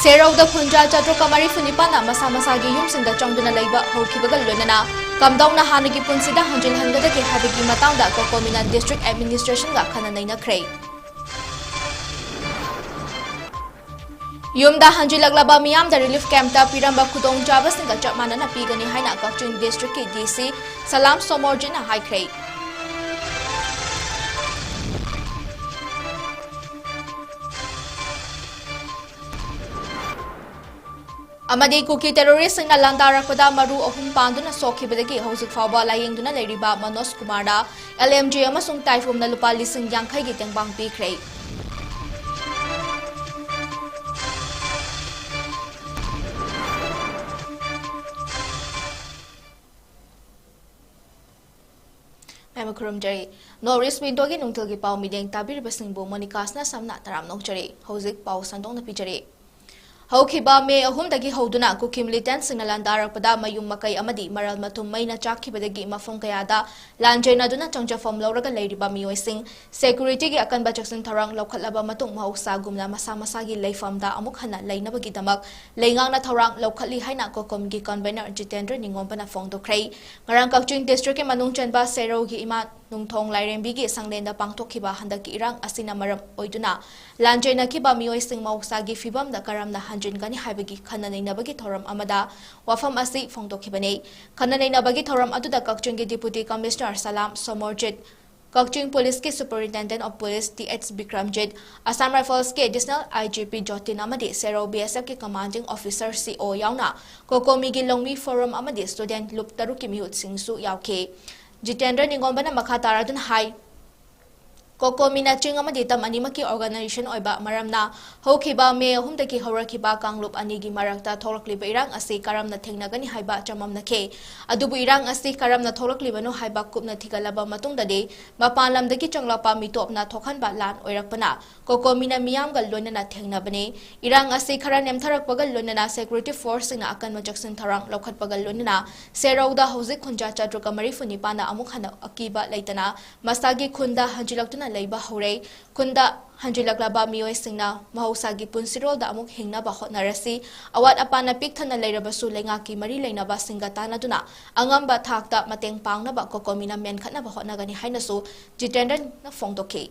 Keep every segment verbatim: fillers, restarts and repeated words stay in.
ꯁꯦꯔꯧꯗ ꯈꯨꯟꯖꯥ ꯆꯥꯇ꯭ꯔꯨꯛꯀ ꯃꯔꯤꯐꯨ ꯅꯤꯄꯥꯟꯅ ꯃꯁꯥ ꯃꯁꯥꯒꯤ ꯌꯨꯝꯁꯤꯡꯗ ꯆꯪꯗꯨꯅ ꯂꯩꯕ ꯍꯧꯈꯤꯕꯒ ꯂꯣꯏꯅꯅ ꯀꯝꯗꯧꯅ ꯍꯥꯟꯅꯒꯤ ꯄꯨꯟꯁꯤꯗ ꯍꯟꯖꯤꯜꯍꯟꯒꯗꯒꯦ ꯍꯥꯏꯕꯒꯤ ꯃꯇꯥꯡꯗ ꯀꯣꯀꯣꯃꯤꯅ district administrationꯒ ꯈꯟꯅ ꯅꯩꯅꯈ꯭ꯔꯦ꯫ ꯌꯨꯝꯗ ꯍꯟꯖꯤꯜꯂꯛꯂꯕ ꯃꯤꯌꯥꯝꯗ relief campꯇ ꯄꯤꯔꯝꯕ ꯈꯨꯗꯣꯡꯆꯥꯕꯁꯤꯡꯒ ꯆꯞ ꯃꯥꯟꯅꯅ ꯄꯤꯒꯅꯤ ꯍꯥꯏꯅ ꯀꯛꯆꯤꯡ districtꯀꯤ DC ꯁꯂꯥꯝ ꯁꯣꯃꯣꯔꯖꯤꯠꯅ ꯍꯥꯏꯈ꯭ꯔꯦ꯫ ꯑꯃꯗꯤ ꯀꯨꯀꯤ terroristꯁꯤꯡꯅ ꯂꯥꯟꯗꯥꯔꯛꯄꯗ ꯃꯔꯨ ꯑꯍꯨꯝ ꯄꯥꯟꯗꯨꯅ ꯁꯣꯛꯈꯤꯕꯗꯒꯤ ꯍꯧꯖꯤꯛ ꯐꯥꯎꯕ ꯂꯥꯌꯦꯡꯗꯨꯅ ꯂꯩꯔꯤꯕ ꯃꯅꯣꯖ ꯀꯨꯃꯥꯔꯗ LMG ꯑꯃꯁꯨꯡ ꯇꯥꯏꯐꯣꯝꯅ ꯂꯨꯄꯥ ꯂꯤꯁꯤꯡ ꯌꯥꯡꯈꯩꯒꯤ ꯇꯦꯡꯕꯥꯡ ꯄꯤꯈ꯭ꯔꯦ꯫ ꯃꯌꯥꯝ ꯈꯨꯔꯨꯝꯖꯔꯤ꯫ North East Windowꯒꯤ ꯅꯨꯡꯊꯤꯜꯒꯤ ꯄꯥꯎ ꯃꯤꯠꯌꯦꯡ ꯇꯥꯕꯤꯔꯤꯕꯁꯤꯡꯕꯨ ꯃꯣꯅꯤꯀꯥꯁꯅ ꯁꯝꯅ ꯇꯔꯥꯝꯅ ꯑꯣꯛꯆꯔꯤ꯫ ꯍꯧꯖꯤꯛ ꯄꯥꯎ ꯁꯟꯗꯣꯛꯅ ꯄꯤꯖꯔꯤ꯫ ꯍꯧꯈꯤꯕ ꯃꯦ ꯑꯍꯨꯝꯗꯒꯤ ꯍꯧꯗꯨꯅ ꯀꯨꯀꯤ militantꯁꯤꯡꯅ ꯂꯥꯟꯗꯥꯔꯛꯄꯗ ꯃꯌꯨꯝ ꯃꯀꯩ ꯑꯃꯗꯤ ꯃꯔꯜ ꯃꯊꯨꯝ ꯃꯩꯅ ꯆꯥꯛꯈꯤꯕꯗꯒꯤ ꯃꯐꯝ ꯀꯌꯥꯗ ꯂꯥꯟꯖꯦꯟꯅꯗꯨꯅ ꯆꯪꯖꯐꯝ ꯂꯧꯔꯒ ꯂꯩꯔꯤꯕ ꯃꯤꯑꯣꯏꯁꯤꯡ securityꯒꯤ ꯑꯀꯟꯕ ꯆꯦꯛꯁꯤꯟ ꯊꯧꯔꯥꯡ ꯂꯧꯈꯠꯂꯕ ꯃꯇꯨꯡ ꯃꯍꯧꯁꯥꯒꯨꯝꯅ ꯃꯁꯥ ꯃꯁꯥꯒꯤ ꯂꯩꯐꯝꯗ ꯑꯃꯨꯛ ꯍꯟꯅ ꯂꯩꯅꯕꯒꯤꯗꯃꯛ ꯂꯩꯉꯥꯛꯅ ꯊꯧꯔꯥꯡ ꯂꯧꯈꯠꯂꯤ ꯍꯥꯏꯅ ꯀꯣꯀꯣꯝꯒꯤ convener ꯖꯤꯇꯦꯟꯗ꯭ꯔ ꯅꯤꯉꯣꯝꯕꯅ ꯐꯣꯡꯗꯣꯛꯈ꯭ꯔꯦ꯫ ꯉꯔꯥꯡ ꯀꯛꯆꯤꯡ districtꯀꯤ ꯃꯅꯨꯡ ꯆꯟꯕ ꯁꯦꯔꯧꯒꯤ ꯏꯃꯥ ꯅꯨꯡꯊꯣꯡ ꯂꯥꯏꯔꯦꯝꯕꯤꯒꯤ ꯁꯪꯂꯦꯟꯗ ꯄꯥꯡꯊꯣꯛꯈꯤꯕ ꯍꯟꯗꯛꯀꯤ ꯏꯔꯥꯡ ꯑꯁꯤꯅ ꯃꯔꯝ ꯑꯣꯏꯗꯨꯅ ꯂꯥꯟꯖꯦꯟꯅꯈꯤꯕ ꯃꯤꯑꯣꯏꯁꯤꯡ ꯃꯍꯧꯁꯥꯒꯤ ꯐꯤꯕꯝꯗ ꯀꯔꯝꯅ ꯍꯟꯖꯤꯟꯒꯅꯤ ꯍꯥꯏꯕꯒꯤ ꯈꯟꯅ ꯅꯩꯅꯕꯒꯤ ꯊꯧꯔꯝ ꯑꯃꯗ ꯋꯥꯐꯝ ꯑꯁꯤ ꯐꯣꯡꯗꯣꯛꯈꯤꯕꯅꯤ꯫ ꯈꯟꯅ ꯅꯩꯅꯕꯒꯤ ꯊꯧꯔꯝ ꯑꯗꯨꯗ ꯀꯛꯆꯤꯡꯒꯤ Deputy Commissioner ꯁꯂꯥꯝ ꯁꯣꯃꯣꯔꯖꯤꯠ, ꯀꯛꯆꯤꯡ policeꯀꯤ Superintendent of Police T H Bikramjit, Assam Riflesꯀꯤ Additional IGP ꯖꯣꯇꯤꯟ ꯑꯃꯗꯤ ꯁꯦꯔꯧ BSFꯀꯤ Commanding Officer CO ꯌꯥꯎꯅ ꯀꯣꯀꯣꯃꯤꯒꯤ ꯂꯧꯃꯤ forum ꯑꯃꯗꯤ student club ꯇꯔꯨꯛꯀꯤ ꯃꯤꯍꯨꯠꯁꯤꯡꯁꯨ ꯌꯥꯎꯈꯤ꯫ ꯖꯤꯇꯦꯟꯗ꯭ꯔ ꯅꯤꯉꯣꯝꯕꯅ ꯃꯈꯥ ꯇꯥꯔꯗꯨꯅ ꯍꯥꯏ, ꯀꯣꯀꯣꯃꯤꯅ ꯆꯤꯡ ꯑꯃꯗꯤ ꯇꯝ ꯑꯅꯤꯃꯛꯀꯤ organization ꯑꯣꯏꯕ ꯃꯔꯝꯅ ꯍꯧꯈꯤꯕ ꯃꯦ ꯑꯍꯨꯝꯗꯒꯤ ꯍꯧꯔꯛꯈꯤꯕ ꯀꯥꯡꯂꯨꯞ ꯑꯅꯤꯒꯤ ꯃꯔꯛꯇ ꯊꯣꯛꯂꯛꯂꯤꯕ ꯏꯔꯥꯡ ꯑꯁꯤ ꯀꯔꯝꯅ ꯊꯦꯡꯅꯒꯅꯤ ꯍꯥꯏꯕ ꯆꯃꯝꯅꯈꯤ꯫ ꯑꯗꯨꯕꯨ ꯏꯔꯥꯡ ꯑꯁꯤ ꯀꯔꯝꯅ ꯊꯣꯛꯂꯛꯂꯤꯕꯅꯣ ꯍꯥꯏꯕ ꯀꯨꯞꯅ ꯊꯤꯒꯠꯂꯕ ꯃꯇꯨꯡꯗꯗꯤ ꯃꯄꯥꯟ ꯂꯝꯗꯒꯤ ꯆꯪꯂꯛꯄ ꯃꯤꯇꯣꯞꯅ ꯊꯣꯛꯍꯟꯕ ꯂꯥꯟ ꯑꯣꯏꯔꯛꯄꯅ ꯀꯣꯀꯣꯃꯤꯅ ꯃꯤꯌꯥꯝꯒ ꯂꯣꯏꯅꯅ ꯊꯦꯡꯅꯕꯅꯤ꯫ ꯏꯔꯥꯡ ꯑꯁꯤ ꯈꯔ ꯅꯦꯝꯊꯔꯛꯄꯒ ꯂꯣꯏꯅꯅ security forceꯁꯤꯡꯅ ꯑꯀꯟꯕ ꯆꯦꯛꯁꯤꯟ ꯊꯧꯔꯥꯡ ꯂꯧꯈꯠꯄꯒ ꯂꯣꯏꯅꯅ ꯁꯦꯔꯧꯗ ꯍꯧꯖꯤꯛ ꯈꯨꯟꯖꯥ ꯆꯥꯇ꯭ꯔꯨꯛꯀ ꯃꯔꯤꯐꯨ ꯅꯤꯄꯥꯟꯅ ꯑꯃꯨꯛ ꯍꯟꯅ ꯑꯀꯤꯕ ꯂꯩꯇꯅ ꯃꯁꯥꯒꯤ ꯈꯨꯟꯗ ꯍꯟꯖꯤꯜꯂꯛꯇꯨꯅ ꯂꯩꯕ ꯍꯧꯔꯦ꯫ ꯈꯨꯟꯗ ꯍꯟꯖꯤꯜꯂꯛꯂꯕ ꯃꯤꯑꯣꯏꯁꯤꯡꯅ ꯃꯍꯧꯁꯥꯒꯤ ꯄꯨꯟꯁꯤꯔꯣꯜꯗ ꯑꯃꯨꯛ ꯍꯤꯡꯅꯕ ꯍꯣꯠꯅꯔꯁꯤ꯫ ꯑꯋꯥꯠ ꯑꯄꯥꯅ ꯄꯤꯛ ꯊꯟꯅ ꯂꯩꯔꯕꯁꯨ ꯂꯩꯉꯥꯛꯀꯤ ꯃꯔꯤ ꯂꯩꯅꯕꯁꯤꯡꯒ ꯇꯥꯟꯅꯗꯨꯅ ꯑꯉꯝꯕ ꯊꯥꯛꯇ ꯃꯇꯦꯡ ꯄꯥꯡꯅꯕ ꯀꯣꯀꯣꯃꯤꯅ ꯃꯦꯟꯈꯠꯅꯕ ꯍꯣꯠꯅꯒꯅꯤ ꯍꯥꯏꯅꯁꯨ ꯖꯤꯇꯦꯟꯗ꯭ꯔꯅ ꯐꯣꯡꯗꯣꯛꯈꯤ꯫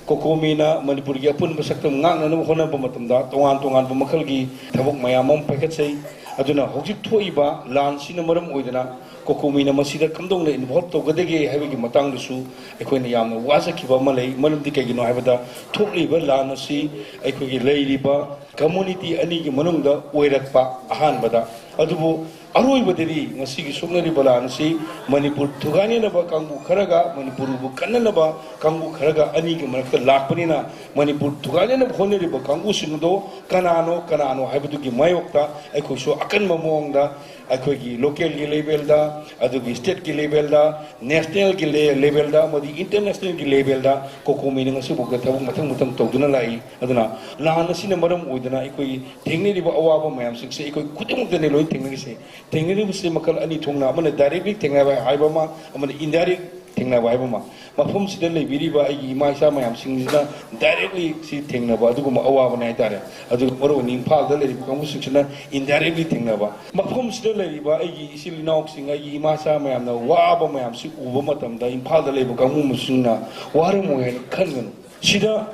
ꯀꯣꯀꯣꯃꯤꯅ ꯃꯅꯤꯄꯨꯔꯒꯤ ꯑꯄꯨꯟꯕ ꯁꯛꯇꯝ ꯉꯥꯛꯅꯅꯕ ꯍꯣꯠꯅꯕ ꯃꯇꯝꯗ ꯇꯣꯉꯥꯟ ꯇꯣꯉꯥꯟꯕ ꯃꯈꯜꯒꯤ ꯊꯕꯛ ꯃꯌꯥꯝ ꯑꯃ ꯄꯥꯏꯈꯠꯆꯩ꯫ ꯑꯗꯨꯅ ꯍꯧꯖꯤꯛ ꯊꯣꯛꯏꯕ ꯂꯥꯟꯁꯤꯅ ꯃꯔꯝ ꯑꯣꯏꯗꯅ ꯀꯣꯀꯣꯃꯤꯅ ꯃꯁꯤꯗ ꯀꯝꯗꯧꯅ involve ꯇꯧꯒꯗꯒꯦ ꯍꯥꯏꯕꯒꯤ ꯃꯇꯥꯡꯗꯁꯨ ꯑꯩꯈꯣꯏꯅ ꯌꯥꯝꯅ ꯋꯥꯖꯈꯤꯕ ꯑꯃ ꯂꯩ꯫ ꯃꯔꯝꯗꯤ ꯀꯩꯒꯤꯅꯣ ꯍꯥꯏꯕꯗ ꯊꯣꯛꯂꯤꯕ ꯂꯥꯟ ꯑꯁꯤ ꯑꯩꯈꯣꯏꯒꯤ ꯂꯩꯔꯤꯕ community ꯑꯅꯤꯒꯤ ꯃꯅꯨꯡꯗ ꯑꯣꯏꯔꯛꯄ ꯑꯍꯥꯟꯕꯗ, ꯑꯗꯨꯕꯨ ꯑꯔꯣꯏꯕꯗꯗꯤ ꯉꯁꯤꯒꯤ ꯁꯣꯛꯅꯔꯤꯕ ꯂꯥꯟ ꯑꯁꯤ ꯃꯅꯤꯄꯨꯔ ꯊꯨꯒꯥꯏꯅꯅꯕ ꯀꯥꯡꯕꯨ ꯈꯔꯒ ꯃꯅꯤꯄꯨꯔꯕꯨ ꯀꯟꯅꯅꯕ ꯀꯥꯡꯕꯨ ꯈꯔꯒ ꯑꯅꯤꯒꯤ ꯃꯔꯛꯇ ꯂꯥꯛꯄꯅꯤꯅ, ꯃꯅꯤꯄꯨꯔ ꯊꯨꯒꯥꯏꯅꯅꯕ ꯍꯣꯠꯅꯔꯤꯕ ꯀꯥꯡꯕꯨꯁꯤꯡ ꯑꯗꯣ ꯀꯅꯥꯅꯣ ꯀꯅꯥꯅꯣ ꯍꯥꯏꯕꯗꯨꯒꯤ ꯃꯥꯌꯣꯛꯇ ꯑꯩꯈꯣꯏꯁꯨ ꯑꯀꯟꯕ ꯃꯑꯣꯡꯗ ꯑꯩꯈꯣꯏꯒꯤ local ꯒꯤ level ꯗ, ꯑꯗꯨꯒꯤ state ꯀꯤ level ꯗ, national ꯒꯤ le- level ꯗ ꯑꯃꯗꯤ international ꯒꯤ level ꯗ ꯀꯣꯀꯣꯃꯤꯅ ꯉꯁꯤꯐꯥꯎꯗ ꯊꯕꯛ ꯃꯊꯪ ꯃꯊꯪ ꯇꯧꯗꯨꯅ ꯂꯥꯛꯏ꯫ ꯑꯗꯨꯅ ꯂꯥꯟ ꯑꯁꯤꯅ ꯃꯔꯝ ꯑꯣꯏꯗꯅ ꯑꯩꯈꯣꯏꯒꯤ ꯊꯦꯡꯅꯔꯤꯕ ꯑꯋꯥꯕ ꯃꯌꯥꯝꯁꯤꯡꯁꯦ ꯑꯩꯈꯣꯏ ꯈꯨꯗꯤꯡꯃꯛꯇꯅꯦ ꯂꯣꯏ ꯊꯦꯡꯅꯔꯤꯁꯦ꯫ ꯊꯦꯡꯅꯔꯤꯕꯁꯤ ꯃꯈꯜ ꯑꯅꯤ ꯊꯣꯛꯅ, ꯑꯃꯅ directly ꯊꯦꯡꯅꯕ ꯍꯥꯏꯕ ꯑꯃ, ꯑꯃꯅ indirect ꯊꯦꯡꯅꯕ ꯍꯥꯏꯕ ꯑꯃ꯫ ꯃꯐꯝꯁꯤꯗ ꯂꯩꯕꯤꯔꯤꯕ ꯑꯩꯒꯤ ꯏꯃꯥ ꯏꯆꯥ ꯃꯌꯥꯝꯁꯤꯡꯁꯤꯅ directly ꯁꯤ ꯊꯦꯡꯅꯕ ꯑꯗꯨꯒꯨꯝꯕ ꯑꯋꯥꯕꯅꯦ ꯍꯥꯏꯇꯥꯔꯦ꯫ ꯑꯗꯨꯒ ꯃꯔꯨꯑꯣꯏꯅ ꯏꯝꯐꯥꯜꯗ ꯂꯩꯔꯤꯕ ꯀꯥꯡꯕꯨꯁꯤꯡꯁꯤꯅ indirectly ꯊꯦꯡꯅꯕ꯫ ꯃꯐꯝꯁꯤꯗ ꯂꯩꯔꯤꯕ ꯑꯩꯒꯤ ꯏꯆꯤꯜ ꯏꯅꯥꯎꯁꯤꯡ, ꯑꯩꯒꯤ ꯏꯃꯥ ꯏꯆꯥ ꯃꯌꯥꯝꯅ ꯋꯥꯕ ꯃꯌꯥꯝꯁꯤ ꯎꯕ ꯃꯇꯝꯗ ꯏꯝꯐꯥꯜꯗ ꯂꯩꯕ ꯀꯥꯡꯕꯨꯁꯤꯡꯅ ꯋꯥꯔꯝꯃꯣꯏ ꯍꯥꯏꯅ ꯈꯟꯒꯅꯨ꯫ ꯁꯤꯗ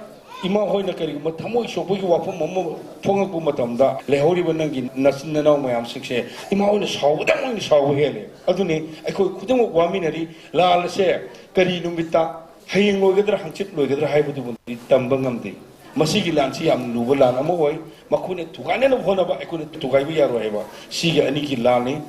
ꯏꯃꯥ ꯍꯣꯏꯅ ꯀꯔꯤꯒꯨꯝꯕ ꯊꯃꯣꯏ ꯁꯣꯛꯄꯒꯤ ꯋꯥꯐꯝ ꯑꯃ ꯐꯣꯡꯉꯛꯄ ꯃꯇꯝꯗ ꯂꯩꯍꯧꯔꯤꯕ ꯅꯪꯒꯤ ꯅꯆꯤꯟ ꯅꯅꯥꯎ ꯃꯌꯥꯝꯁꯤꯡꯁꯦ ꯏꯃꯥ ꯍꯣꯏꯅ ꯁꯥꯎꯕꯗꯪ ꯑꯣꯏꯅ ꯁꯥꯎꯕ ꯍꯦꯜꯂꯦ꯫ ꯑꯗꯨꯅꯤ ꯑꯩꯈꯣꯏ ꯈꯨꯗꯤꯡꯃꯛ ꯋꯥꯃꯤꯟꯅꯔꯤ꯫ ꯂꯥꯜ ꯑꯁꯦ ꯀꯔꯤ ꯅꯨꯃꯤꯠꯇ, ꯍꯌꯦꯡ ꯂꯣꯏꯒꯗ꯭ꯔꯥ ꯍꯪꯆꯤꯠ ꯂꯣꯏꯒꯗ꯭ꯔꯥ ꯍꯥꯏꯕꯗꯨꯕꯨꯗꯤ ꯇꯝꯕ ꯉꯝꯗꯦ꯫ ꯃꯁꯤꯒꯤ ꯂꯥꯟꯁꯤ ꯌꯥꯝ ꯂꯨꯕ ꯂꯥꯟ ꯑꯃ ꯑꯣꯏ꯫ ꯃꯈꯣꯏꯅ ꯊꯨꯒꯥꯏꯅꯅꯕ ꯍꯣꯠꯅꯕ ꯑꯩꯈꯣꯏꯅ ꯊꯨꯒꯥꯏꯕ ꯌꯥꯔꯣꯏ ꯍꯥꯏꯕ ꯁꯤꯒꯤ ꯑꯅꯤꯒꯤ ꯂꯥꯟꯅꯤ꯫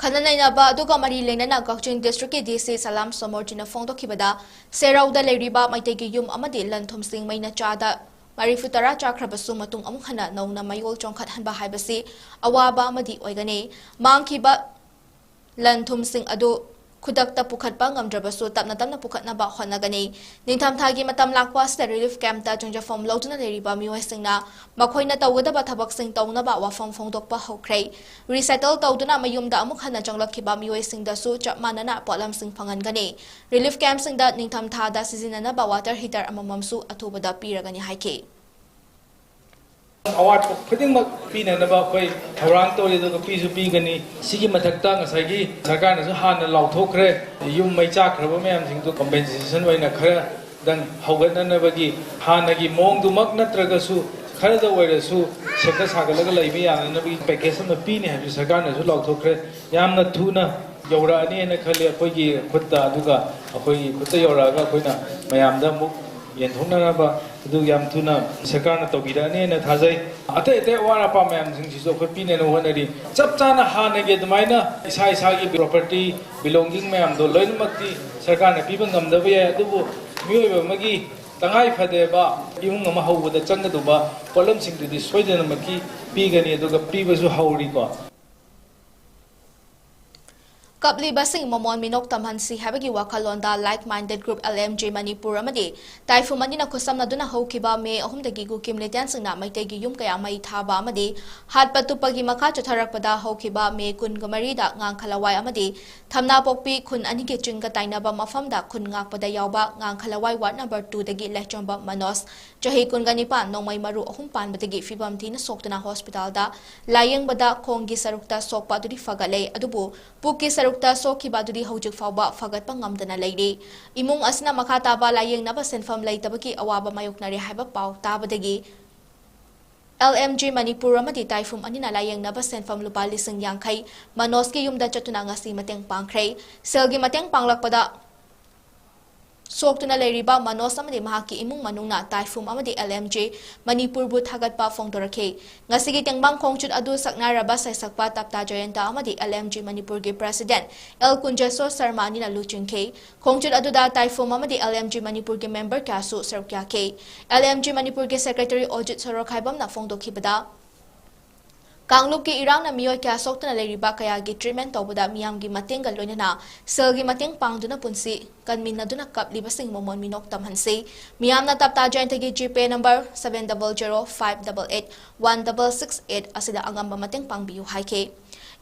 ꯈꯟꯅ ꯅꯩꯅꯕ ꯑꯗꯨꯒ ꯃꯔꯤ ꯂꯩꯅꯅ ꯀꯛꯆꯤꯡ district ꯀꯤ D C ꯁꯂꯥꯝ ꯁꯣꯃꯣꯔꯖꯤꯅ ꯐꯣꯡꯗꯣꯛꯈꯤꯕꯗ, ꯁꯦꯔꯧꯗ ꯂꯩꯔꯤꯕ ꯃꯩꯇꯩꯒꯤ ꯌꯨꯝ ꯑꯃꯗꯤ ꯂꯟ ꯊꯨꯝꯁꯤꯡ ꯃꯩꯅ ꯆꯥꯗ ꯃꯔꯤꯐꯨ ꯇꯔꯥ ꯆꯥꯈ꯭ꯔꯕꯁꯨ ꯃꯇꯨꯡ ꯑꯃꯨꯛ ꯍꯟꯅ ꯅꯧꯅ ꯃꯌꯣꯜ ꯆꯣꯡꯈꯠꯍꯟꯕ ꯍꯥꯏꯕꯁꯤ ꯑꯋꯥꯕ ꯑꯃꯗꯤ ꯑꯣꯏꯒꯅꯤ꯫ ꯃꯥꯡꯈꯤꯕ ꯂꯟ ꯊꯨꯝꯁꯤꯡ ꯑꯗꯨ ꯈꯨꯗꯛꯇ ꯄꯨꯈꯠꯄ ꯉꯝꯗ꯭ꯔꯕꯁꯨ ꯇꯞꯅ ꯇꯞꯅ ꯄꯨꯈꯠꯅꯕ ꯍꯣꯠꯅꯒꯅꯤ꯫ ꯅꯤꯡꯊꯝꯊꯥꯒꯤ ꯃꯇꯝ ꯂꯥꯛꯄ ꯑꯁꯤꯗ relief camp ꯇ ꯆꯪꯖꯐꯝ ꯂꯧꯗꯨꯅ ꯂꯩꯔꯤꯕ ꯃꯤꯑꯣꯏꯁꯤꯡꯅ ꯃꯈꯣꯏꯅ ꯇꯧꯒꯗꯕ ꯊꯕꯛꯁꯤꯡ ꯇꯧꯅꯕ ꯋꯥꯐꯝ ꯐꯣꯡꯗꯣꯛꯄ ꯍꯧꯈ꯭ꯔꯦ꯫ Resettle ꯇꯧꯗꯨꯅ ꯃꯌꯨꯝꯗ ꯑꯃꯨꯛ ꯍꯟꯅ ꯆꯪꯂꯛꯈꯤꯕ ꯃꯤꯑꯣꯏꯁꯤꯡꯗꯁꯨ ꯆꯞ ꯃꯥꯟꯅꯅ ꯄꯣꯠꯂꯝꯁꯤꯡ ꯐꯪꯍꯟꯒꯅꯤ꯫ Relief camp ꯁꯤꯡꯗ ꯅꯤꯡꯊꯝꯊꯥꯗ ꯁꯤꯖꯤꯟꯅꯅꯕ water heater ꯑꯃꯃꯝꯁꯨ ꯑꯊꯨꯕꯗ ꯄꯤꯔꯒꯅꯤ ꯍꯥꯏꯈꯤ꯫ ꯑꯋꯥꯠꯄ ꯈꯨꯗꯤꯡꯃꯛ ꯄꯤꯅꯅꯕ ꯑꯩꯈꯣꯏ ꯊꯧꯔꯥꯡ ꯇꯧꯔꯤ, ꯑꯗꯨꯒ ꯄꯤꯁꯨ ꯄꯤꯒꯅꯤ꯫ ꯁꯤꯒꯤ ꯃꯊꯛꯇ ꯉꯁꯥꯏꯒꯤ ꯁꯔꯀꯥꯔꯅꯁꯨ ꯍꯥꯟꯅ ꯂꯥꯎꯊꯣꯛꯈ꯭ꯔꯦ, ꯌꯨꯝ ꯃꯩ ꯆꯥꯛꯈ꯭ꯔꯕ ꯃꯌꯥꯝꯁꯤꯡꯗꯨ compensation ꯑꯣꯏꯅ ꯈꯔꯗꯪ ꯍꯧꯒꯠꯅꯅꯕꯒꯤ, ꯍꯥꯟꯅꯒꯤ ꯃꯑꯣꯡꯗꯨꯃꯛ ꯅꯠꯇ꯭ꯔꯒꯁꯨ ꯈꯔꯗ ꯑꯣꯏꯔꯁꯨ ꯁꯦꯝꯒꯠ ꯁꯥꯒꯠꯂꯒ ꯂꯩꯕ ꯌꯥꯅꯅꯕꯒꯤ package ꯑꯃ ꯄꯤꯅꯤ ꯍꯥꯏꯕꯁꯨ ꯁꯔꯀꯥꯔꯅꯁꯨ ꯂꯥꯎꯊꯣꯛꯈ꯭ꯔꯦ꯫ ꯌꯥꯝꯅ ꯊꯨꯅ ꯌꯧꯔꯛꯑꯅꯤ ꯍꯥꯏꯅ ꯈꯜꯂꯤ ꯑꯩꯈꯣꯏꯒꯤ ꯈꯨꯠꯇ, ꯑꯗꯨꯒ ꯑꯩꯈꯣꯏꯒꯤ ꯈꯨꯠꯇ ꯌꯧꯔꯛꯑꯒ ꯑꯩꯈꯣꯏꯅ ꯃꯌꯥꯝꯗ ꯑꯃꯨꯛ ꯌꯦꯟꯊꯣꯛꯅꯅꯕ ꯑꯗꯨ ꯌꯥꯝ ꯊꯨꯅ ꯁꯔꯀꯥꯔꯅ ꯇꯧꯕꯤꯔꯛꯑꯅꯤ ꯍꯥꯏꯅ ꯊꯥꯖꯩ꯫ ꯑꯇꯩ ꯑꯇꯩ ꯑꯋꯥꯠ ꯑꯄꯥ ꯃꯌꯥꯝꯁꯤꯡꯁꯤꯁꯨ ꯑꯩꯈꯣꯏ ꯄꯤꯅꯅꯕ ꯍꯣꯠꯅꯔꯤ꯫ ꯆꯞ ꯆꯥꯅ ꯍꯥꯟꯅꯒꯤ ꯑꯗꯨꯃꯥꯏꯅ ꯏꯁꯥ ꯏꯁꯥꯒꯤ property belonging ꯃꯌꯥꯝꯗꯣ ꯂꯣꯏꯅꯃꯛꯇꯤ ꯁꯔꯀꯥꯔꯅ ꯄꯤꯕ ꯉꯝꯗꯕ ꯌꯥꯏ, ꯑꯗꯨꯕꯨ ꯃꯤꯑꯣꯏꯕ ꯑꯃꯒꯤ ꯇꯉꯥꯏ ꯐꯗꯕ ꯏꯃꯨꯡ ꯑꯃ ꯍꯧꯕꯗ ꯆꯪꯒꯗꯧꯕ ꯄꯣꯠꯂꯝꯁꯤꯡꯗꯨꯗꯤ ꯁꯣꯏꯗꯅꯃꯛꯀꯤ ꯄꯤꯒꯅꯤ, ꯑꯗꯨꯒ ꯄꯤꯕꯁꯨ ꯍꯧꯔꯤꯀꯣ꯫ ꯀꯞꯂꯤꯕꯁꯤꯡ ꯃꯃꯣꯟ ꯃꯤꯅꯣꯛ ꯇꯝꯍꯟꯁꯤ ꯍꯥꯏꯕꯒꯤ ꯋꯥꯈꯜꯂꯣꯟꯗ Like Minded Group L M G Manipur ꯑꯃꯗꯤ ꯇꯥꯏꯐꯨꯝ ꯑꯅꯤꯅ ꯈꯨꯠꯁꯝꯅꯗꯨꯅ ꯍꯧꯈꯤꯕ ꯃꯦ ꯑꯍꯨꯝꯗꯒꯤ ꯀꯨꯀꯤ militant ꯁꯤꯡꯅ ꯃꯩꯇꯩꯒꯤ ꯌꯨꯝ ꯀꯌꯥ ꯃꯩ ꯊꯥꯕ ꯑꯃꯗꯤ ꯍꯥꯠꯄ ꯇꯨꯞꯄꯒꯤ ꯃꯈꯥ ꯆꯠꯊꯔꯛꯄꯗ ꯍꯧꯈꯤꯕ ꯃꯦ ꯀꯨꯟꯒ ꯃꯔꯤꯗ ꯉꯥꯡꯈꯂꯋꯥꯏ ꯑꯃꯗꯤ ꯊꯝꯅꯥꯄꯣꯛꯄꯤ ꯈꯨꯟ ꯑꯅꯤꯒꯤ ꯆꯤꯡꯒ ꯇꯥꯏꯅꯕ ꯃꯐꯝꯗ ꯈꯨꯟ ꯉꯥꯛꯄꯗ ꯌꯥꯎꯕ ꯉꯥꯡꯈꯂꯋꯥꯏ ward number two ꯗꯒꯤ ꯂꯩꯆꯣꯝꯕ ꯃꯅꯣꯖ, ꯆꯍꯤ ꯀꯨꯟꯒ ꯅꯤꯄꯥꯟ, ꯅꯣꯡꯃꯩ ꯃꯔꯨ ꯑꯍꯨꯝ ꯄꯥꯟꯕꯗꯒꯤ ꯐꯤꯕꯝ ꯊꯤꯅ ꯁꯣꯛꯇꯨꯅ hospital ꯗ ꯂꯥꯌꯦꯡꯕꯗ ꯈꯣꯡꯒꯤ ꯁꯔꯨꯛꯇ ꯁꯣꯛꯄ ꯑꯗꯨꯗꯤ ꯐꯒꯠꯂꯦ, ꯑꯗꯨꯕꯨ ꯄꯨꯛꯀꯤ ꯁꯔꯨꯛꯇ ꯁꯣꯛꯈꯤꯕ ꯑꯗꯨꯗꯤ ꯍꯧꯖꯤꯛ ꯐꯥꯎꯕ ꯐꯒꯠꯄ ꯉꯝꯗꯅ ꯂꯩꯔꯤ꯫ ꯏꯃꯨꯡ ꯑꯁꯤꯅ ꯃꯈꯥ ꯇꯥꯕ ꯂꯥꯌꯦꯡꯅꯕ ꯁꯦꯟꯐꯝ ꯂꯩꯇꯕꯒꯤ ꯑꯋꯥꯕ ꯃꯥꯌꯣꯛꯅꯔꯦ ꯍꯥꯏꯕ ꯄꯥꯎ ꯇꯥꯕꯗꯒꯤ L M G ꯃꯅꯤꯄꯨꯔ ꯑꯃꯗꯤ ꯇꯥꯏꯐꯨꯝ ꯑꯅꯤꯅ ꯂꯥꯌꯦꯡꯅꯕ ꯁꯦꯟꯐꯝ ꯂꯨꯄꯥ ꯂꯤꯁꯤꯡ ꯌꯥꯡꯈꯩ ꯃꯅꯣꯖꯀꯤ ꯌꯨꯝꯗ ꯆꯠꯇꯨꯅ ꯉꯁꯤ ꯃꯇꯦꯡ ꯄꯥꯡꯈ꯭ꯔꯦ꯫ ꯁꯦꯜꯒꯤ ꯃꯇꯦꯡ ꯄꯥꯡꯂꯛꯄꯗ ꯁꯣꯛꯇꯨꯅ ꯂꯩꯔꯤꯕ ꯃꯅꯣꯖ ꯑꯃꯗꯤ ꯃꯍꯥꯛꯀꯤ ꯏꯃꯨꯡ ꯃꯅꯨꯡꯅ ꯇꯥꯏꯐꯨꯝ ꯑꯃꯗꯤ L M G ꯃꯅꯤꯄꯨꯔꯕꯨ ꯊꯥꯒꯠꯄ ꯐꯣꯡꯗꯣꯔꯛꯈꯤ꯫ ꯉꯁꯤꯒꯤ ꯇꯦꯡꯕꯥꯡ ꯈꯣꯡꯆꯠ ꯑꯗꯨ ꯁꯛꯅꯥꯏꯔꯕ ꯁꯩꯁꯛꯄ ꯇꯞꯇꯥ ꯖꯌꯟꯇ ꯑꯃꯗꯤ L M G ꯃꯅꯤꯄꯨꯔꯒꯤ president L ꯀꯨꯟꯖꯦꯁꯣꯔ ꯁꯔꯃ ꯑꯅꯤꯅ ꯂꯨꯆꯤꯡꯈꯤ꯫ ꯈꯣꯡꯆꯠ ꯑꯗꯨꯗ ꯇꯥꯏꯐꯨꯝ ꯑꯃꯗꯤ L M G ꯃꯅꯤꯄꯨꯔꯒꯤ member ꯀꯌꯥꯁꯨ ꯁꯔꯨꯛ ꯌꯥꯈꯤ꯫ L M G ꯃꯅꯤꯄꯨꯔꯒꯤ secretary ꯑꯣꯖꯤꯠ ꯁꯣꯔꯣꯈꯥꯏꯕꯝꯅ ꯐꯣꯡꯗꯣꯛꯈꯤꯕꯗ, ꯀꯥꯡꯂꯨꯞꯀꯤ ꯏꯔꯥꯡꯅ ꯃꯤꯑꯣꯏ ꯀꯌꯥ ꯁꯣꯛꯇꯨꯅ ꯂꯩꯔꯤꯕ ꯀꯌꯥꯒꯤ treatment ꯇꯧꯕꯗ ꯃꯤꯌꯥꯝꯒꯤ ꯃꯇꯦꯡꯒ ꯂꯣꯏꯅꯅ ꯁꯦꯜꯒꯤ ꯃꯇꯦꯡ ꯄꯥꯡꯗꯨꯅ ꯄꯨꯟꯁꯤ ꯀꯟꯃꯤꯟꯅꯗꯨꯅ ꯀꯞꯂꯤꯕꯁꯤꯡ ꯃꯃꯣꯟ ꯃꯤꯅꯣꯛ ꯇꯝꯍꯟꯁꯤ꯫ ꯃꯤꯌꯥꯝꯅ ꯇꯞꯇꯥ ꯖꯌꯟꯇꯒꯤ GPay number seven double zero five double eight one double six eight ꯑꯁꯤꯗ ꯑꯉꯝꯕ ꯃꯇꯦꯡ ꯄꯥꯡꯕꯤꯌꯨ ꯍꯥꯏꯈꯤ꯫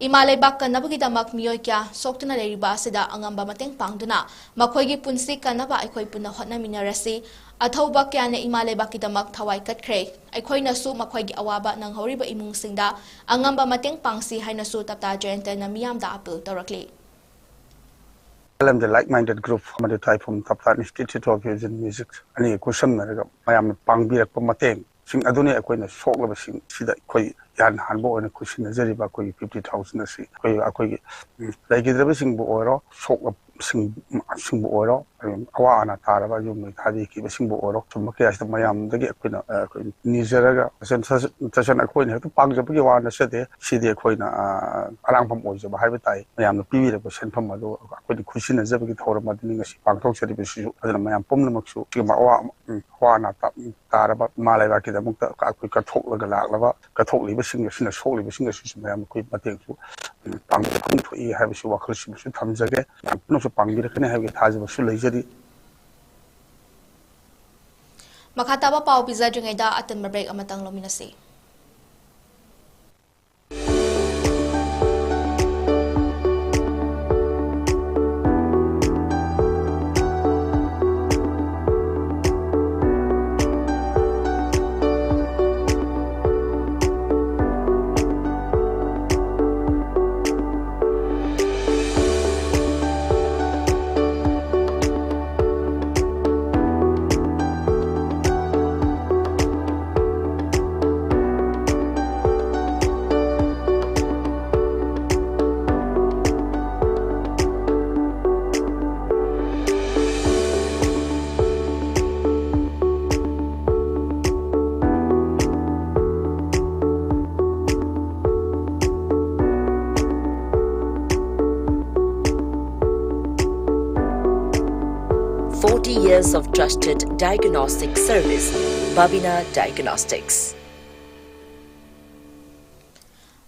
ꯏꯃꯥ ꯂꯩꯕꯥꯛ ꯀꯟꯅꯕꯒꯤꯗꯃꯛ ꯃꯤꯑꯣꯏ ꯀꯌꯥ ꯁꯣꯛꯇꯨꯅ ꯂꯩꯔꯤꯕ ꯑꯁꯤꯗ ꯑꯉꯝꯕ ꯃꯇꯦꯡ ꯄꯥꯡꯗꯨꯅ ꯃꯈꯣꯏꯒꯤ ꯄꯨꯟꯁꯤ ꯀꯟꯅꯕ ꯑꯩꯈꯣꯏ ꯄꯨꯟꯅ ꯍꯣꯠꯅꯃꯤꯟꯅꯔꯁꯤ꯫ ꯑꯊꯧꯕ ꯀꯌꯥꯅ ꯏꯃꯥ ꯂꯩꯕꯥꯛꯀꯤꯗꯃꯛ ꯊꯋꯥꯏ ꯀꯠꯈ꯭ꯔꯦ꯫ ꯑꯩꯈꯣꯏꯅꯁꯨ ꯃꯈꯣꯏꯒꯤ ꯑꯋꯥꯕ ꯅꯪꯍꯧꯔꯤꯕ ꯏꯃꯨꯡꯁꯤꯡꯗ ꯑꯉꯝꯕ ꯃꯇꯦꯡ ꯄꯥꯡꯁꯤ ꯍꯥꯏꯅꯁꯨ ꯇꯞꯇꯥ ꯖꯌꯟꯇꯅ ꯃꯤꯌꯥꯝꯗ appeal ꯇꯧꯔꯛꯂꯤ꯫ ꯂꯝꯗ Like Minded Group ꯑꯃꯗꯤ ꯇꯥꯏꯐꯨꯝ ꯇꯞꯇꯥ Institute of Music ꯑꯅꯤ ꯈꯨꯠꯁꯝꯅꯔꯒ ꯃꯌꯥꯝꯅ ꯄꯥꯡꯕꯤꯔꯛꯄ ꯃꯇꯦꯡꯁꯤꯡ ꯑꯗꯨꯅꯤ ꯑꯩꯈꯣꯏꯅ ꯁꯣꯛꯂꯕꯁꯤꯡ ꯁꯤꯗ ꯑꯩꯈꯣꯏ ꯏꯍꯥꯟ ꯍꯥꯟꯕ ꯑꯣꯏꯅ ꯈꯨꯠꯁꯤꯟꯅꯖꯔꯤꯕ ꯑꯩꯈꯣꯏꯒꯤ fifty thousand ꯑꯁꯤ꯫ ꯑꯩꯈꯣꯏ, ꯑꯩꯈꯣꯏꯒꯤ, ꯎꯝ, ꯂꯩꯈꯤꯗ꯭ꯔꯕꯁꯤꯡꯕꯨ ꯑꯣꯏꯔꯣ, ꯁꯣꯛꯂꯕꯁꯤꯡ, ꯁꯤꯡꯕꯨ ꯑꯣꯏꯔꯣ, ꯑꯋꯥ ꯑꯅꯥ ꯇꯥꯔꯕ ꯌꯨꯝ ꯃꯩ ꯊꯥꯗꯣꯛꯈꯤꯕꯁꯤꯡꯕꯨ ꯑꯣꯏꯔꯣ, ꯁꯨꯝꯕ ꯀꯌꯥꯁꯤꯗ ꯃꯌꯥꯝꯗꯒꯤ ꯑꯩꯈꯣꯏꯅ, ꯑ, ꯑꯩꯈꯣꯏ ꯅꯤꯖꯔꯒ, ꯇꯁꯦꯡ-, ꯇꯁꯦꯡꯅ ꯑꯩꯈꯣꯏꯅ ꯍꯦꯛꯇ ꯄꯥꯡꯖꯕꯒꯤ ꯋꯥ ꯅꯠꯆꯗꯦ꯫ ꯁꯤꯗꯤ ꯑꯩꯈꯣꯏꯅ, ꯑ, ꯑꯔꯥꯡꯐꯝ ꯑꯣꯏꯖꯕ ꯍꯥꯏꯕ ꯇꯥꯏ꯫ ꯃꯌꯥꯝꯅ ꯄꯤꯕꯤꯔꯛꯄ ꯁꯦꯟꯐꯝ ꯑꯗꯨ ꯑꯩꯈꯣꯏꯅ ꯈꯨꯠꯁꯤꯟꯅꯖꯕꯒꯤ ꯊꯧꯔꯝ ꯑꯗꯨꯅꯤ ꯉꯁꯤ ꯄꯥꯡꯊꯣꯛꯆꯔꯤꯕꯁꯤꯁꯨ꯫ ꯑꯗꯨꯅ ꯃꯌꯥꯝ ꯄꯨꯝꯅꯃꯛꯁꯨ ꯁꯤꯒꯨꯝꯕ ꯑꯋꯥ-, ꯎꯝ, ꯑꯋꯥ ꯑꯅꯥ ꯇꯥ-, ꯇꯥꯔꯕ ꯏꯃꯥ ꯂꯩꯕꯥꯛꯀꯤꯗꯃꯛꯇ ꯑꯩꯈꯣꯏ ꯀꯠꯊꯣꯛꯂꯒ ꯂꯥꯛꯂꯕ, ꯀꯠꯊꯣꯛꯂꯤꯕꯁꯤꯡ ꯑꯁꯤꯅ ꯁꯣꯛꯂꯤꯕꯁꯤꯡ ꯑꯁꯤꯁꯨ ꯃꯌꯥꯝ ꯑꯩꯈꯣꯏ ꯃꯇꯦꯡꯁꯨ, ꯎꯝ, ꯄꯥꯡꯕ ꯐꯪ ꯊꯣꯛꯏ ꯍꯥꯏꯕꯁꯤ ꯋꯥꯈꯜꯁꯤꯃꯁꯨ ꯊꯝꯖꯒꯦ꯫ ꯃꯌꯥꯝ ꯄꯨꯝꯅꯃꯛꯁꯨ ꯄꯥꯡꯕꯤꯔꯛꯀꯅꯤ ꯍꯥꯏꯕꯒꯤ ꯊꯥꯖꯕꯁꯨ ꯂꯩꯖꯔꯤ꯫ ꯃꯈꯥ ꯇꯥꯕ ꯄꯥꯎ ꯄꯤꯖꯗ꯭ꯔꯤꯉꯩꯗ ꯑꯇꯦꯟꯕ break ꯑꯃꯇꯪ ꯂꯧꯃꯤꯟꯅꯁꯤ꯫ Forty years of trusted diagnostic service, Babina Diagnostics.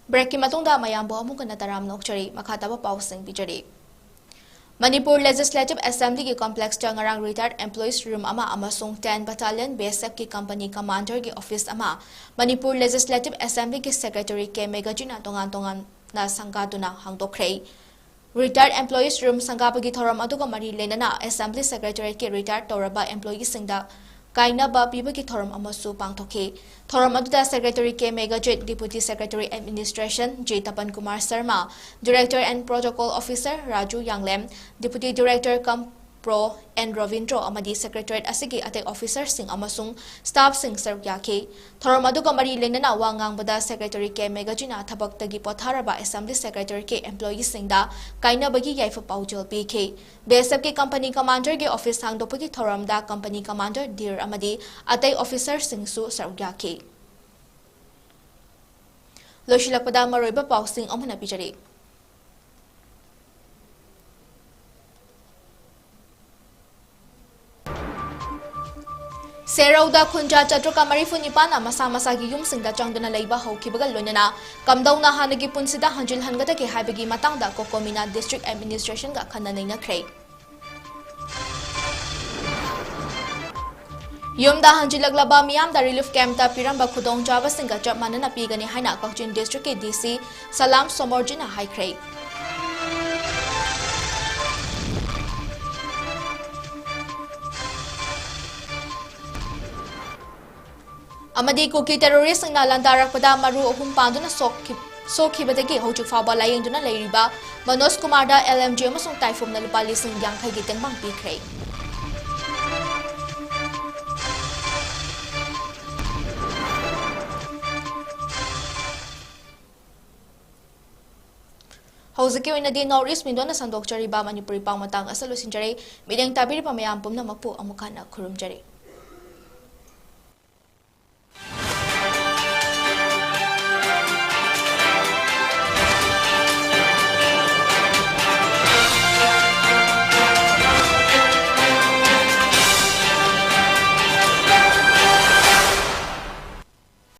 Breakꯀꯤ ꯃꯇꯨꯡꯗ ꯃꯌꯥꯝꯕꯨ ꯑꯃꯨꯛ ꯍꯟꯅ ꯇꯔꯥꯝꯅ ꯑꯣꯛꯆꯔꯤ꯫ ꯃꯈꯥ ꯇꯥꯕ ꯄꯥꯎꯁꯤꯡ ꯄꯤꯖꯔꯤ꯫ ꯃꯅꯤꯄꯨꯔ Legislative Assemblyꯒꯤ complexꯇ ꯉꯔꯥꯡ retired employees room ꯑꯃ ꯑꯃꯁꯨꯡ ten Battalion BSFꯀꯤ company commanderꯒꯤ office ꯑꯃ ꯃꯅꯤꯄꯨꯔ Legislative Assemblyꯒꯤ Secretary ꯀꯦ ꯃꯦꯘꯖꯤꯠꯅ ꯇꯣꯉꯥꯟ ꯇꯣꯉꯥꯟꯅ ꯁꯪꯒꯥꯗꯨꯅ ꯍꯥꯡꯗꯣꯛꯈ꯭ꯔꯦ꯫ Retired employees room ꯁꯪꯒꯥꯕꯒꯤ ꯊꯧꯔꯝ ꯑꯗꯨꯒ ꯃꯔꯤ ꯂꯩꯅꯅ Assembly Secretariatꯀꯤ retired ꯇꯧꯔꯕ employeeꯁꯤꯡꯗ ꯀꯥꯏꯅꯕ ꯄꯤꯕꯒꯤ ꯊꯧꯔꯝ ꯑꯃꯁꯨ ꯄꯥꯡꯊꯣꯛꯈꯤ꯫ ꯊꯧꯔꯝ ꯑꯗꯨꯗ Secretary K Meghajit, Deputy Secretary Administration G Tapan Kumar Sharma, Director and Protocol Officer Raju Yanglem, Deputy Director cum Pro N Rabindro ꯑꯃꯗꯤ Secretariat ꯑꯁꯤꯒꯤ ꯑꯇꯩ officerꯁꯤꯡ ꯑꯃꯁꯨꯡ staffꯁꯤꯡ ꯁꯔꯨꯛ ꯌꯥꯈꯤ꯫ ꯊꯧꯔꯝ ꯑꯗꯨꯒ ꯃꯔꯤ ꯂꯩꯅꯅ ꯋꯥ ꯉꯥꯡꯕꯗ Secretary ꯀꯦ ꯃꯦꯘꯖꯤꯠꯅ ꯊꯕꯛꯇꯒꯤ ꯄꯣꯊꯥꯔꯕ Assembly Secretariatꯀꯤ employeeꯁꯤꯡꯗ ꯀꯥꯏꯅꯕꯒꯤ ꯌꯥꯏꯐ ꯄꯥꯎꯖꯦꯜ ꯄꯤꯈꯤ꯫ BSFꯀꯤ company commanderꯒꯤ office ꯍꯥꯡꯗꯣꯛꯄꯒꯤ ꯊꯧꯔꯝꯗ company commander ꯙꯤꯔ ꯑꯃꯗꯤ ꯑꯇꯩ officerꯁꯤꯡꯁꯨ ꯁꯔꯨꯛ ꯌꯥꯈꯤ꯫ ꯂꯣꯏꯁꯤꯜꯂꯛꯄꯗ ꯃꯔꯨꯑꯣꯏꯕ ꯄꯥꯎꯁꯤꯡ ꯑꯃꯨꯛ ꯍꯟꯅ ꯄꯤꯖꯔꯤ꯫ ꯁꯦꯔꯧꯗ ꯈꯨꯟꯖꯥ ꯆꯥꯇ꯭ꯔꯨꯛꯀ ꯃꯔꯤꯐꯨ ꯅꯤꯄꯥꯟꯅ ꯃꯁꯥ ꯃꯁꯥꯒꯤ ꯌꯨꯝꯁꯤꯡꯗ ꯆꯪꯗꯨꯅ ꯂꯩꯕ ꯍꯧꯈꯤꯕꯒ ꯂꯣꯏꯅꯅ ꯀꯝꯗꯧꯅ ꯍꯥꯟꯅꯒꯤ ꯄꯨꯟꯁꯤꯗ ꯍꯟꯖꯤꯜꯍꯟꯒꯗꯒꯦ ꯍꯥꯏꯕꯒꯤ ꯃꯇꯥꯡꯗ ꯀꯣꯀꯣꯃꯤꯅ District Administrationꯒ ꯈꯟꯅ ꯅꯩꯅꯈ꯭ꯔꯦ꯫ ꯌꯨꯝꯗ ꯍꯟꯖꯤꯜꯂꯛꯂꯕ ꯃꯤꯌꯥꯝꯗ relief campꯇ ꯄꯤꯔꯝꯕ ꯈꯨꯗꯣꯡꯆꯥꯕꯁꯤꯡꯒ ꯆꯞ ꯃꯥꯟꯅꯅ ꯄꯤꯒꯅꯤ ꯍꯥꯏꯅ ꯀꯛꯆꯤꯡ Districtꯀꯤ DC ꯁꯂꯥꯝ ꯁꯣꯃꯣꯔꯖꯤꯠꯅ ꯍꯥꯏꯈ꯭ꯔꯦ꯫ ꯑꯃꯗꯤ ꯀꯨꯀꯤ terroristꯁꯤꯡꯅ ꯂꯥꯟꯗꯥꯔꯛꯄꯗ ꯃꯔꯨ ꯑꯍꯨꯝ ꯄꯥꯟꯗꯨꯅ ꯁꯣꯛꯈꯤ-, ꯁꯣꯛꯈꯤꯕꯗꯒꯤ ꯍꯧꯖꯤꯛ ꯐꯥꯎꯕ ꯂꯥꯌꯦꯡꯗꯨꯅ ꯂꯩꯔꯤꯕ ꯃꯅꯣꯖ ꯀꯨꯃꯥꯔꯗ LMG ꯑꯃꯁꯨꯡ ꯇꯥꯏꯐꯨꯝꯅ ꯂꯨꯄꯥ ꯂꯤꯁꯤꯡ ꯌꯥꯡꯈꯩꯒꯤ ꯇꯦꯡꯕꯥꯡ ꯄꯤꯈ꯭ꯔꯦ꯫ ꯍꯧꯖꯤꯛꯀꯤ ꯑꯣꯏꯅꯗꯤ North East Windowꯅ ꯁꯟꯗꯣꯛꯆꯔꯤꯕ ꯃꯅꯤꯄꯨꯔꯤ ꯄꯥꯎ ꯃꯇꯥꯡ ꯑꯁꯤ ꯂꯣꯏꯁꯤꯟꯖꯔꯦ꯫ ꯃꯤꯠꯌꯦꯡ ꯇꯥꯕꯤꯔꯤꯕ ꯃꯌꯥꯝ ꯄꯨꯝꯅꯃꯛꯄꯨ ꯑꯃꯨꯛ ꯍꯟꯅ ꯈꯨꯔꯨꯝꯖꯔꯤ꯫